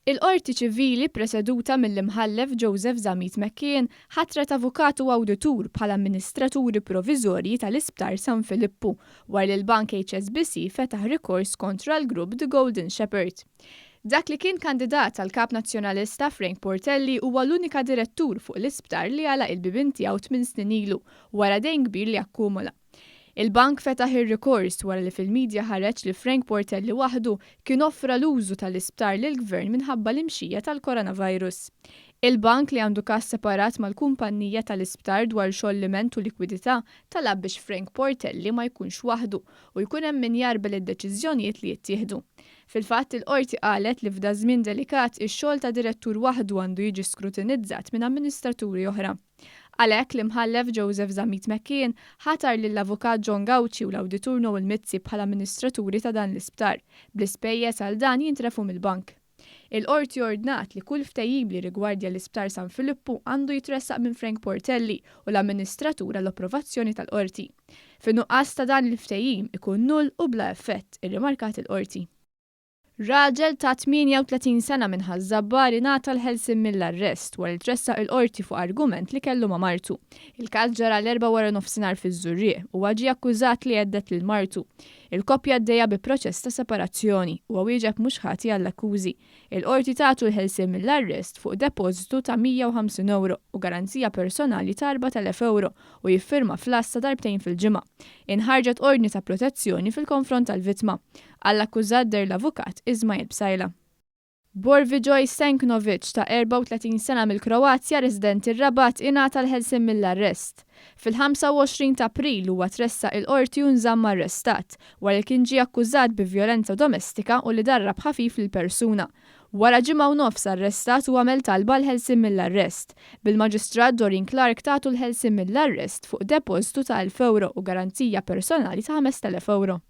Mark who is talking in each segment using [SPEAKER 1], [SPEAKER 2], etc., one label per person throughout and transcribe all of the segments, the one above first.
[SPEAKER 1] Il-Qorti Ċivili preseduta mill-Imħallef Joseph Zammit McKeon ħatret avukat u awditur bħala amministraturi proviżorji tal-Isptar San Filippu wara li l-bank HSBC fetaħ rikors kontra l-grupp The Golden Shepherd. Dak li kien kandidat għal Kap Nazzjonalista Frank Portelli huwa l-unika direttur fuq l-isptar li għalaq il-bibien tiegħu tminn snin ilu wara dejn kbir li akkumula. Il-bank fetaħ ir-rikors wara li fil-midja ħareġ li Frank Portelli waħdu kien offra l-użu tal-isptar lill-Gvern minħabba l-imxija tal-coronavirus. Il-bank, li għandu każ separat mal-kumpannija tal-isptar dwar xolliment u likwidità, talab biex Frank Portelli ma jkunx waħdu u jkun hemm min jgħarbel id-deċiżjonijiet li jittieħdu. Fil-fatt, il-Qorti qalet li f'daż-żmien delikat ix-xogħol ta' direttur waħdu għandu jiġi skrutinizzat minn amministraturi oħra. Għalhekk, l-Imħallef Joseph Zammit McKeon ħatar lill-Avukat John Gauci u l-Awditur Noel Mizzi bħala amministraturi ta' dan l-isptar, bl-ispejjeż għal dan jintrefu mill-bank. Il-Qorti ordnat li kull ftehim li jirrigwardja l-Isptar San Filippu għandu jitressaq minn Frank Portelli u l-amministratur għall-approvazzjoni tal-Qorti. Fin-nuqqas ta' dan il-ftehim ikun null u bla effett, irrimarkat il-Qorti. Raġel ta' 38 sena minn Ħaż-Żabbar ingħata l-ħelsien mill-arrest wara li tressaq il-Qorti fuq argument li kellu ma' martu. Il-każ ġara l-Erbgħa waranofsinhar fiż-Żurrieq. Huwa ġie akkużat li hedded lil martu. Il-koppja għaddejja bi proċess ta' separazzjoni. Huwa wieġeb mhux ħati għall-akkużi. Il-Qorti tatu l-ħelsien mill-arrest fuq depożitu ta' 150 ewro u garanzija personali ta' 4,000 ewro u jiffirma fl-għassa darbtejn fil-ġimgħa. Inħarġet ordni ta' protezzjoni fil-konfront tal-vittma. Għall-akkużat deher l-avukat Ismail Psaila. Borvijoj Senknovic ta' 34 sena mill-Kroazja residenti r-Rabat ingħata l-ħelsien mill-arrest. Fil-25 ta' April huwa tressaq il-Qorti u nżamm arrestat, wara li kien ġie akkużat bi vjolenza domestika u li darrab ħafif lil persuna. Wara ġimgħa u nofs arrestat hu għamel talba għall-ħelsien mill-arrest, bil-Maġistrat Doreen Clarke tagħtu l-ħelsien mill-arrest fuq depożitu ta' 1,000 ewro u garanzija personali ta' 5,000 ewro.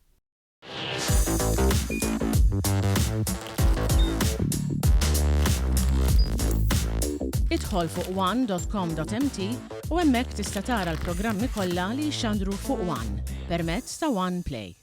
[SPEAKER 2] Idħol fuq one.com.mt u hemmhekk tista' tara l-programmi kollha li jixxandru fuq One permezz ta' One Play.